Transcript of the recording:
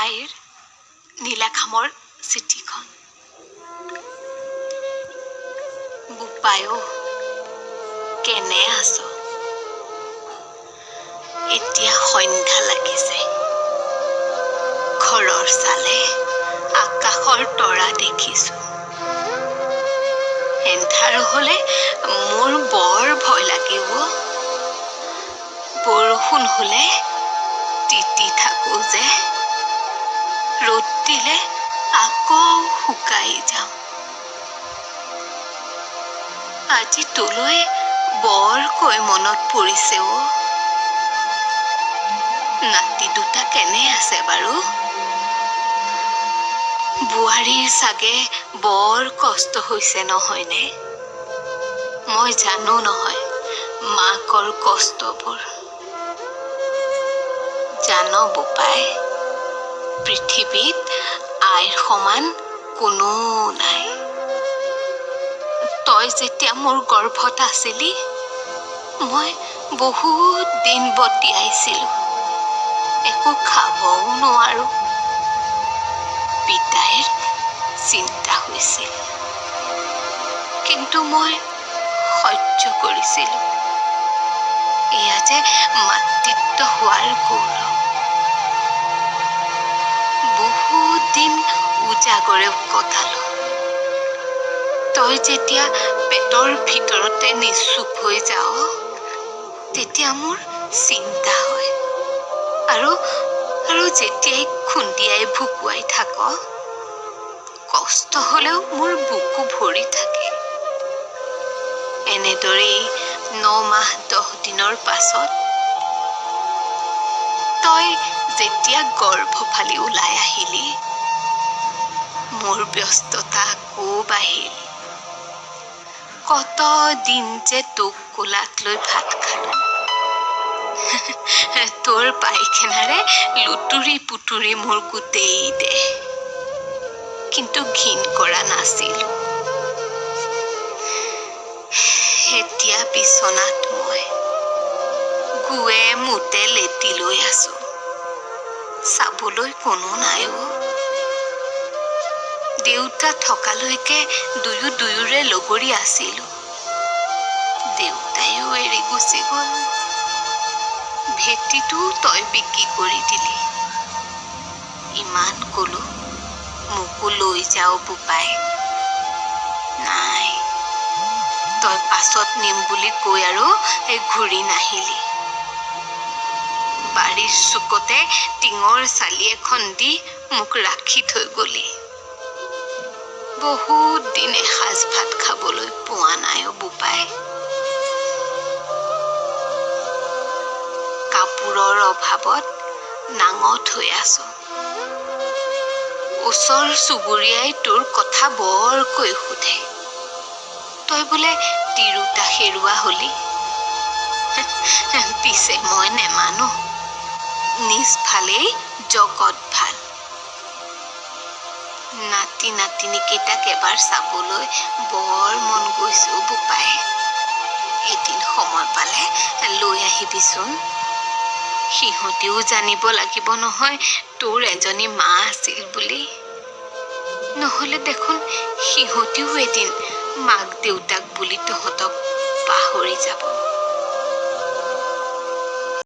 তাইৰ নীলাখামৰ চিঠিখন। বোপাই অ, কেনে আছ? এতিয়া সন্ধ্যা লাগিছে। ঘৰৰ চালে আকাশৰ তৰা দেখিছো। এন্ধাৰ হলে মোৰ বৰ ভয় লাগে অ। বৰষুণ হলে তিতি থাকো যে, ৰ'দ দিলে আকৌ শুকাই যাওঁ। আজি তোলৈ বৰকৈ মনত পৰিছে অ। নাতি দুটা কেনে আছে বাৰু? বোৱাৰীৰ চাগে বৰ কষ্ট হৈছে নহয়নে? মই জানো নহয় মাকৰ কষ্টবোৰ। জান বোপাই, পৃথিৱীত আইৰ সমান কোনো নাই। তই যেতিয়া মোৰ গৰ্ভত আছিলি, মই বহুত দিন বটিয়াইছিলো, একো খাবও নোৱাৰো। পিতাইৰ চিন্তা হৈছিল, কিন্তু মই সহ্য কৰিছিলো। এয়া যে মাতৃত্ব হোৱাৰ গৌৰৱ। বহুত দিন উজাগৰে কটালো। তই যেতিয়া পেটৰ ভিতৰতে নিশ্চুপ হৈ যাৱ, তেতিয়া মোৰ চিন্তা হয়। আৰু আৰু যেতিয়াই খুন্দিয়াই ভুকুৱাই থাক, কষ্ট হলেও মোৰ বুকু ভৰি থাকে। এনেদৰেই 9 মাহ 10 দিনৰ পাছত তই যেতিয়া গৰ্ভ ফালি ওলাই আহিলি, মোৰ ব্যস্ততা আকৌ বাঢ়িল। কত দিন যে তোক কোলাত লৈ ভাত খালো। তোৰ পায়খানাৰে লুতুৰি পুতুৰি মোৰ গোটেই দেহ, কিন্তু ঘিণ কৰা নাছিলো। এতিয়া বিচনাত মই গোৱে মোতে লেটি লৈ আছো, চাবলৈ কোনো নাই অ। দেউতা থকালৈকে দুয়ো দুয়োৰে লগৰী আছিলো। দেউতাইও এৰি গুচি গ'ল। ভেটিটোও তই বিক্ৰী কৰি দিলি। ইমান কলো মোকো লৈ যাও বোপাই, নাই, তই পাছত নিম বুলি কৈ আৰু এই ঘূৰি নাহিলি। বাৰীৰ চুকতে টিঙৰ চালি এখন দি মোক ৰাখি থৈ গলি। বহুত দিন এসাঁজ ভাত খাবলৈ পোৱা নাই অ বোপাই। কাপোৰৰ অভাৱত নাঙঠ হৈ আছো। ওচৰ চুবুৰীয়াই তোৰ কথা বৰকৈ সোধে, তই বোলে তিৰোতা হেৰুৱা হলি। পিছে মই নেমানো, নিজ ভালেই জগত ভাল। নাতি নাতিনীকেইটাক এবাৰ চাবলৈ বৰ মন গৈছে অ বোপাই। এদিন সময় পালে লৈ আহিবিচোন। সিহঁতেও জানিব লাগিব নহয় তোৰ এজনী মা আছিল বুলি। নহ'লে দেখোন সিহঁতেও এদিন মাক দেউতাক বুলি তহঁতক পাহৰি যাব।